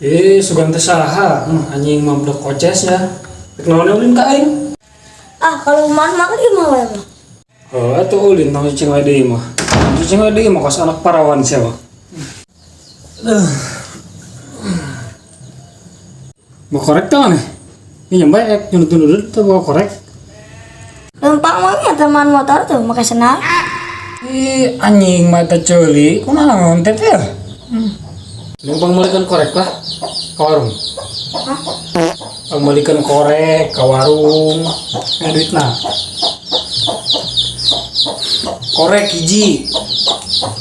Eh, sugan teh saha? Anjing mah budak koces ya. Rek naon ulin ka aing? Ah, kalau mana mah kan imah wae mah. Oh, atuh ulin tong cicing wae deui mah. Cicing wae deui mah kos anak parawan sia mah. Aduh. Mau korek teh maneh? Ini nyampe ek nyundut-nyundut teh bawa korek. Lempang mah nya teman motor tuh make senal. Ih, anjing mata ceuli, kunaon teh teh? Numpang meulikeun korek lah ke warung. Hah? Meulikeun korek ke warung. Nah, duitna. Korek hiji.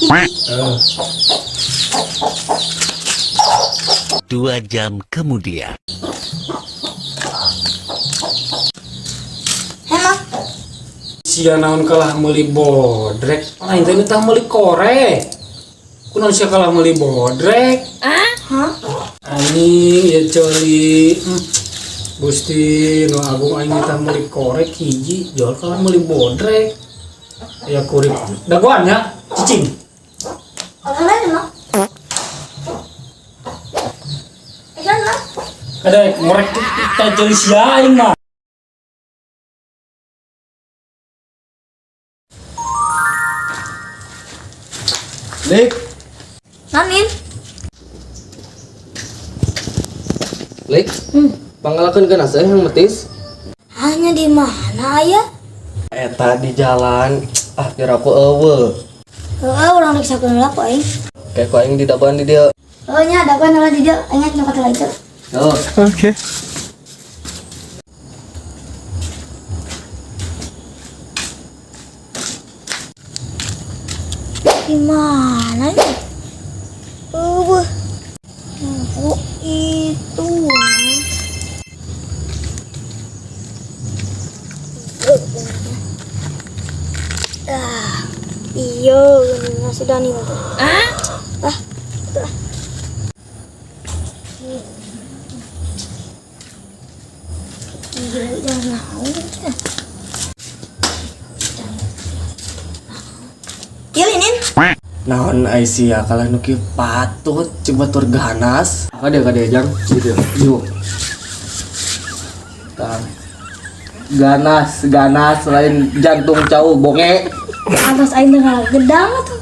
Eh. 2 jam kemudian. Emang Sia naon kalah meuli bodrek. Lain teh tah meuli korek. Kunaon sia kalah meuli bodrek? Hah? Anjing ya ceuli. Gusti nu agung aing tah meuli korek hiji, jual kalah meuli bodrek. Ya kurik. Dagoan ya, cicing. Oleh mah. Eh, lah. Ada ngorek teh ceuli sia aing mah. Lik, Nanin. Lik, pangalakeun kana saya yang metis. Hanya di mana aya? Eta di jalan, ah kira aku eueuh. Heeh, urang rek sakeun lah ku aing. Kayak ku aing didagoan di dieu. Heeh nya dagoan lah di dieu, aing nyokot lah itu. Oh, Oke. Di mana nih? Eueuh. Oh, itu. Ah, iya, nasi Dani tuh. Ah? Ah, itu ah. Iya, jangan mau. Iya, Linin. Naon ai sia kalah nu kieu patut coba tur ganas. Kade kade jang gitu. Yuk. Tah. Ganas, ganas lain jantung cau bonge. Atas aing teh gedang atuh.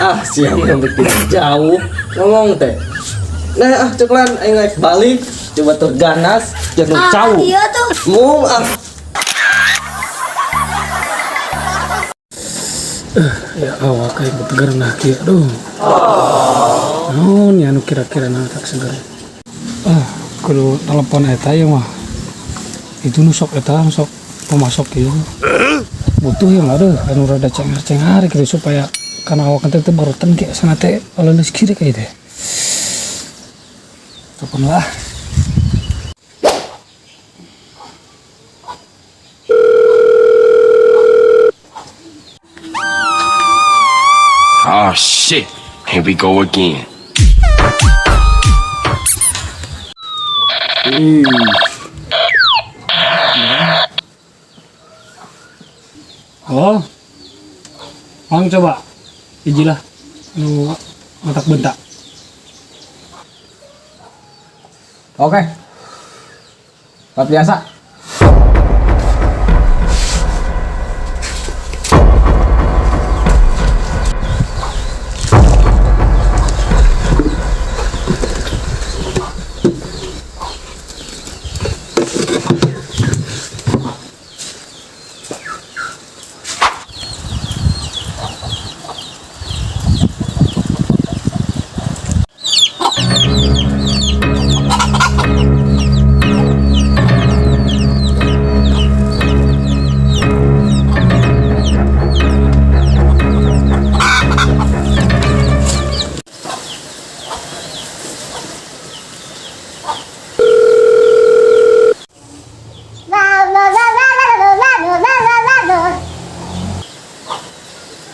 Ah, sia mah bikin jauh ngomong teh. Nah, ah ceklan aing naik balik coba tur ganas jantung Ah, cau. iya tuh. Mung ah. Ya awak kayak betegar nah kieu aduh. Naon ya nu kira-kira nah tak seger. Ah, kudu telepon eta ya mah. Itu nu sok eta nu sok pemasok ieu. Butuh ya aduh anu rada cengar-cengar gitu supaya karena awak teh barutan ge sana teh aleuleus kiri kayak teh. Telepon lah. Oh shit, here we go again. Oh. Mang coba. Ijilah nu otak bentak. Oke. Luar biasa.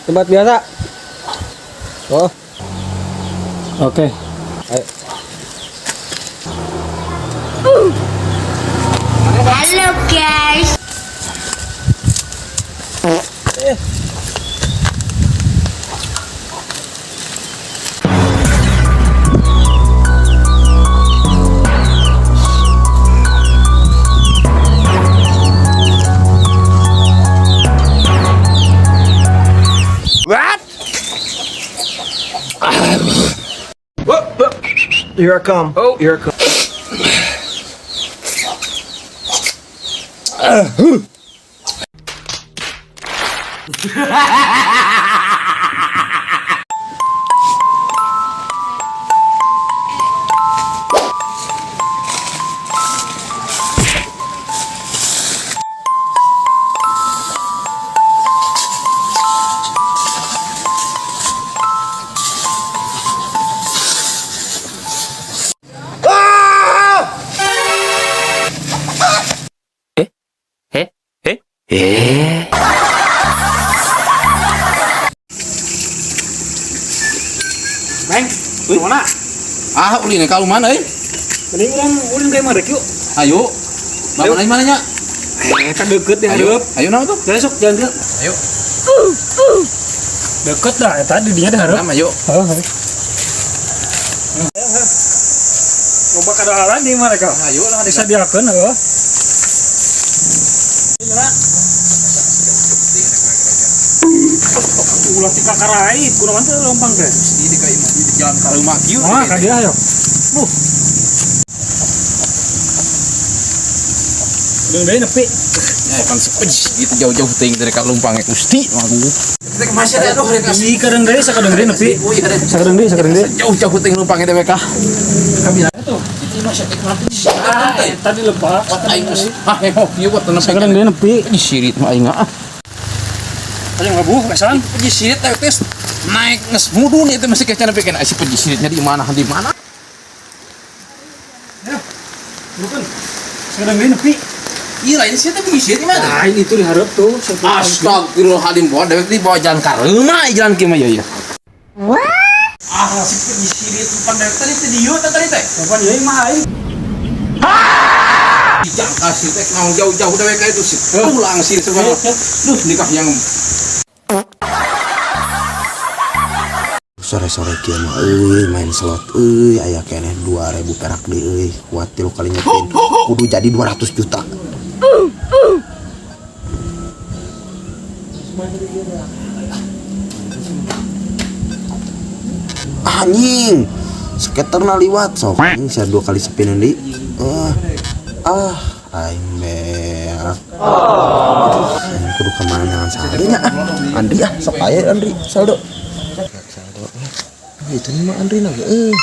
Tempat biasa. Oh. Oke. Ayo. Halo guys. Here I come. Oh, here I come. Beng, mana? Ah, ulin ka mana euy? Mending urang ulin ka imah rek yuk. Ayo. Mana mana nya? Eh, kan deket di Ayo. hareup. Ayo naon tuh? Jalan sok, jalan ke. Ayo. Deket dah, eta di dinya di hareup. Nama ayo. Heeh, heeh. Loba kadalaran di mereka. Ayo lah Bisa diakeun heuh. Ulah ti kakarait, kunaon teh lompang teh. Di ka imah di jalan ka rumah kieu. Ah, ka dieu ayo. Buh. Deung deui nepi. Ya kan sepej gitu jauh-jauh teuing dari ka lumpang Gusti aku. Kita masih ada aduh rek Ih, kadeung deui sakadeung deui nepi. Oh iya Sakadeung deui, sakadeung deui. jauh-jauh teuing lumpang DWK. Kami Tuh. itu masih Ah, tadi lepas. Aing geus ah heboh ieu buat tenang Sakadeung deui nepi. Di sirit mah aing ah. Ayo ngabuh kesan. Peji sirit teh tes naik geus mudun itu masih kecana pikiran si peji siritnya di mana di mana. Ya. Bukan. Sakadeung deui nepi. Iya lain sih teh peji sirit di mana? Lain itu diharap tuh. Astagfirullahaladzim, bawa dewek di bawa jalan ka reumah jalan kieu mah ya. Ah, si peji sirit pan dewek tadi teh dieu teh tadi teh. Kapan ya mah aing. Dijangka sih teh naon jauh-jauh dewek ka itu sih. Pulang sih sebenarnya. Duh, nikah yang Sore-sore kieu mah euy main slot euy aya keneh 2000 perak deui euy kuat tilu kali nyepin kudu jadi 200 juta. Anjing, skaterna liwat sok anjing saya dua kali spin deui. Ah, ah aing beak. Aing kudu ka mana jangan saldo nya ah. Andri ah sok aya Andri saldo. Saldo. Ah, itu nih mah Andri lagi euy.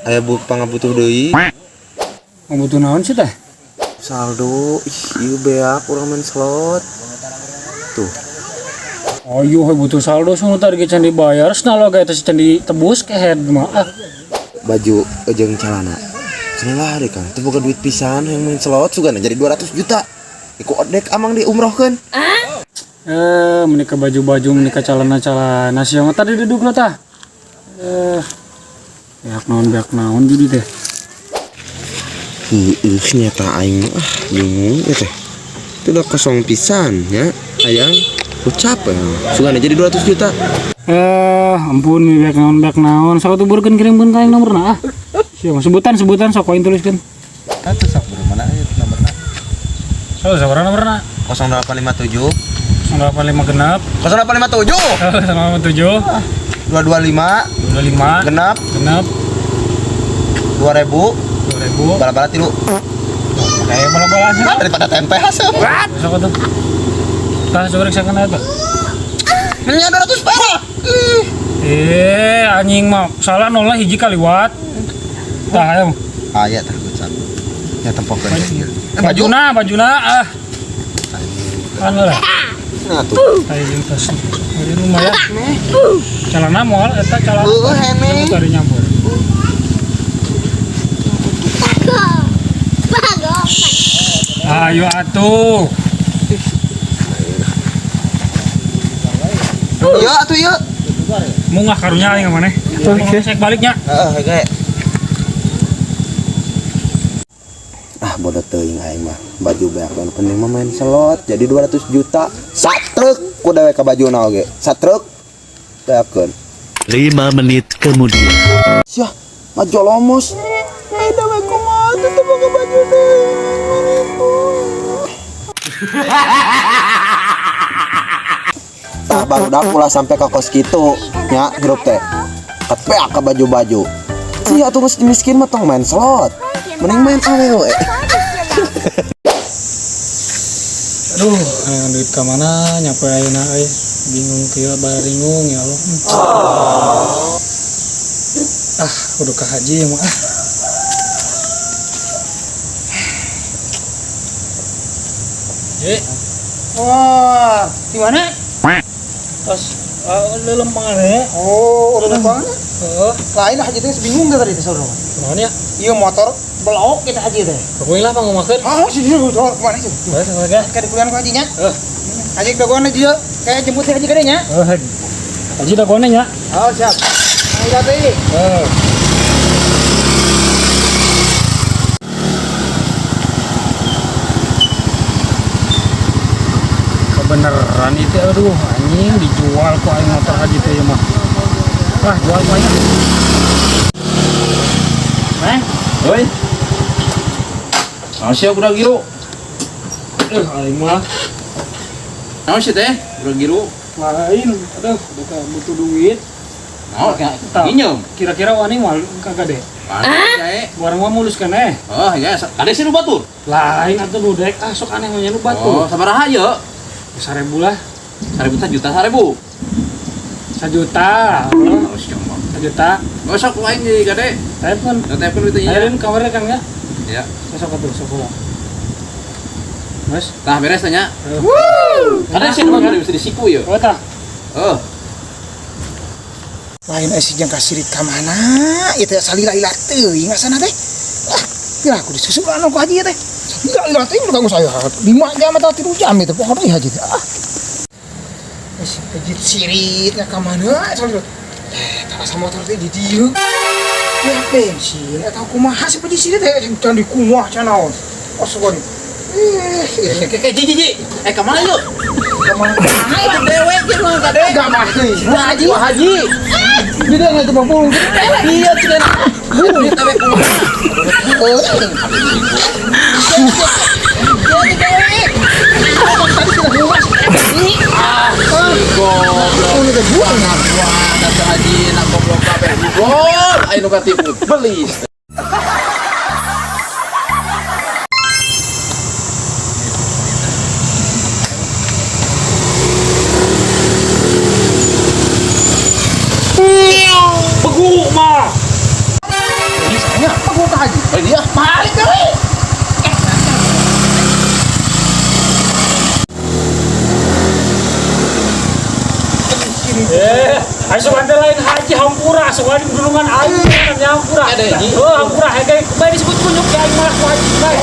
Aya bu pangabutuh deui. Mau butuh naon sih teh? Saldo, ih ieu beak urang main slot. Tuh. Ayo we butuh saldo sono tadi ge can dibayar, senalo ge teh can ditebus kehed mah. Ah, Baju jeung celana. Cenah deh Kang, teu boga duit pisan yang main slot sugana jadi 200 juta. Iku odek amang diumrohkeun. Eh, menikah baju-baju, menikah celana-celana sih yang tadi duduk lo tah. Eh, beak naon judi teh. Heueuh nyata aing mah ah bingung ya teh. Itu udah kosong pisan ya. Hayang ucap ya. Sugana jadi 200 juta. Eh, ampun beak naon beak naon. Sok atuh burkeun kirimkeun ka aing nomorna ah. Siapa sebutan sok aing tuliskeun. Atuh sok bro, mana ieu nomorna? Sok sabaraha nomorna? 0857 085 genap 0857 087 225 25 genap genap 2000 2000 bala-bala tilu. Kayak bala-bala aja. Ah, daripada tempe hasil. Sok atuh. Tah sok rek sakana eta. Nya 200 perak. Ih. Eh, anjing mah salah nolnya hiji kaliwat. Tah ayo. Aya tah gocap. Ya tempokeun ieu. Eh baju. Bajuna, bajuna ah. Kan lah. Nah tuh. Ayo jeung tas. Di rumah ya. Celana moal eta celana. Heueuh hene. Tadi nyampur. Ayo atuh. Ieu atuh ieu. Mungah karunya aing maneh. Oke. Cek baliknya. Heeh, hege. Ah bodoh teuing aing mah. Baju beak dan penting mah main slot jadi 200 juta. Satruk ku dewek ka bajuna oge. Satruk beakeun. 5 menit kemudian. Sia, ngajolomos. Eh dewek kumaha tuh teu boga baju deui. Tah barudak ulah sampai ka kos kitu nya hirup teh. Kapeak ka baju-baju. Sia atuh geus miskin mah tong main slot. Mending main awewe. Aduh, hayang duit ka mana nyampe ayeuna euy. Bingung kieu baringung ya Allah. Ah, kudu ka haji mah ah. Wah, di mana? Tos lelempangan we. Oh, udah lempang. Heeh. Lain haji teh bingung teh tadi teh saudara. Kunaon ya? Iya motor belok kita haji teh. Kuing lah pangomakeun. Ah, si dia motor kemana sih? Bae sawarga. Kayak di kuliah ku hajinya. Heeh. Haji dagoan aja dia. Kayak jemput si haji gede nya. Heeh. Haji dagoan nya. Oh, siap. Ayo teh. Heeh. Kebeneran itu aduh anjing dijual ku aing motor haji teh ieu mah. Wah, jual ku aing. Neng, Oi. Naon sia budak giru? Aing mah Naon sia teh? Budak giru. lain, aduh, udah butuh duit. Naon nginjem. Kira-kira wani moal kagak deh. Mana Warang mah mulus keneh. Oh, ya, kade sih nu batur. Lain atuh nu dek ah sok aneh mah nu batur. Oh, sabaraha ieu? 1000 lah. 1000 sajuta 1000. 1 juta. Oh, sia mah. 1 juta. Oh, sok ku aing di kade. Telepon. Da telepon itu nya. Ayeuna kabarnya kan ya? Ya. Sok atuh sok lah. Mas, Tah beres tanya. Heeh. Kade sih nu kade bisa disiku ieu. Oh tah. Oh. Lain si jeung kasirit ka mana? Ieu teh salila-ila teuing asana teh. Ah, kira aku disusulan ku haji teh. Salila-ila teuing nu kanggo saya 5 jam atau 3 jam itu pokoknya ieu haji teh. Ah. Si haji sirit ka mana salila. Tah motor teh di dieu. Ya bensin atau kumaha si haji sirit teh can di kumaha can naon. Osok ni. Kayak ji ji. Eh, ka mana yuk? Ka mana? Itu dewek ieu mah kade. Enggak mah teuing. Haji, haji. Beda nggak itu bang? Iya, cenah. Ini dewek kumaha? Tadi kita buang. Ah, goblok. Ini teh buang. Wah, kata haji nak goblok kabeh. Goblok, ayo nu katipu. Belis. Begu mah. Misalnya apa gua ke haji? Oh, dia. Balik deh. Ayo sok ante lain haji hampura, sok ante gunungan aing namanya hampura. Ada, Ji. Oh, hampura hege bae disebut kunyuk ya aing mah ku haji bae.